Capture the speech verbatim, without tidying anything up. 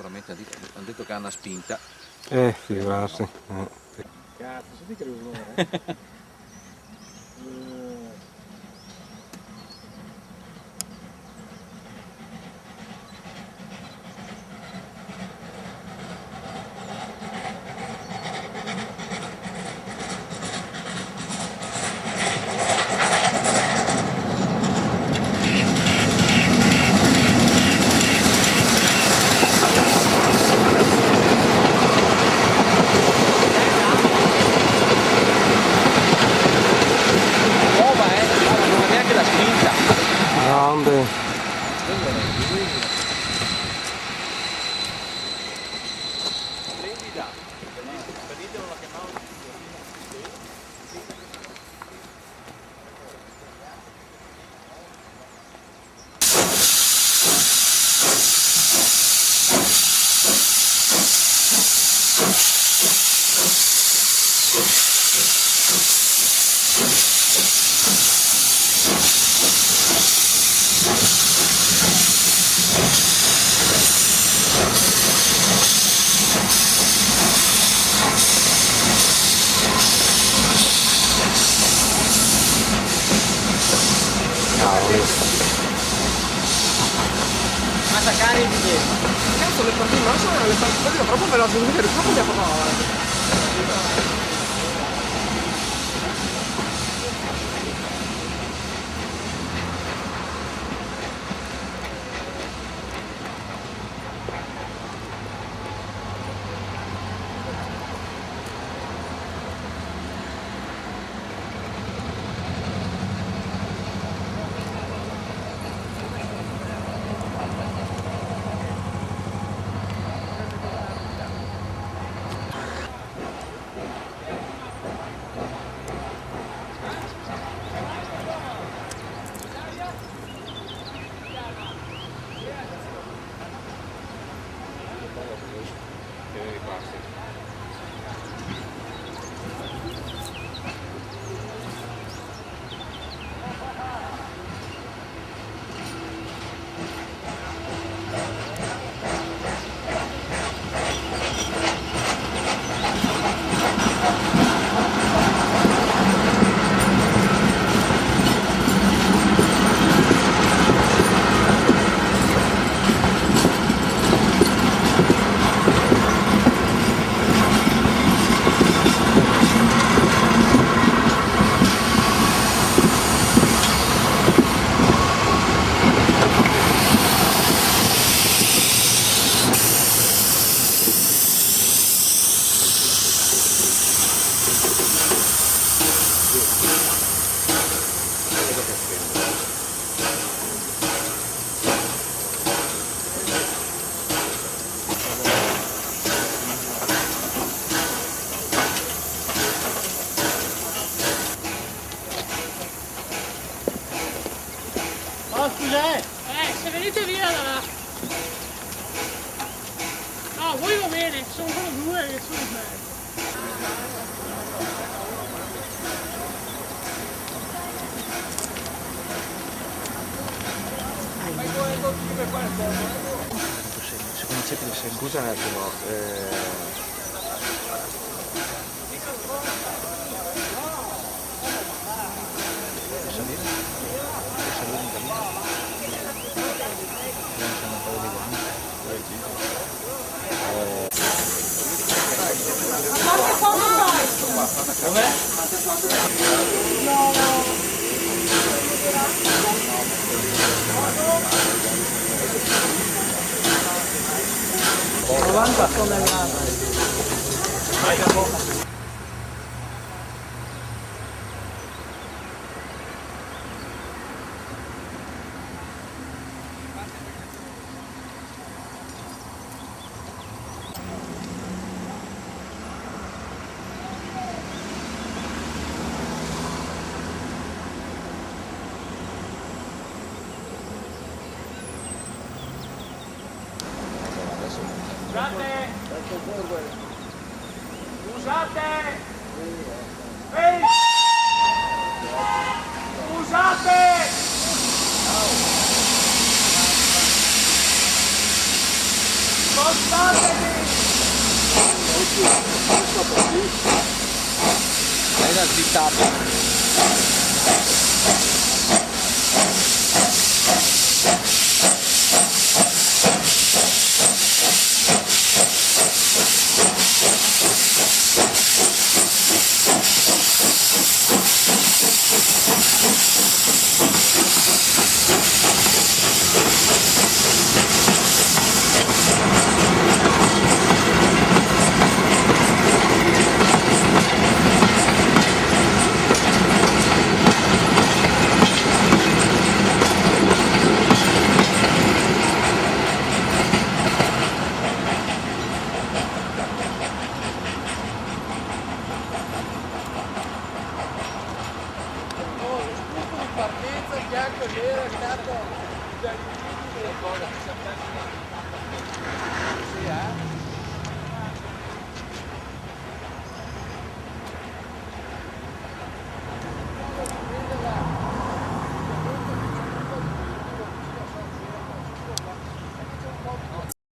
Sicuramente han dit-, han dito che ha na spinta. Eh, figurarse. Eh. Cazzo, senti che rumore? Nuova, eh? Guarda, non ha neanche la spinta. Grande. Splendida. Ma sta carica di che? Cazzo, le parti in mano, le parti proprio veloce, non vedo proprio che fa. Oh, scusa, eh! Eh, se venite via da là. No, voi va bene, sono solo due che sono in mezzo. Scusa un attimo, eh. Scusate! Scusate! Ehi! Scusate! Hai da zitar.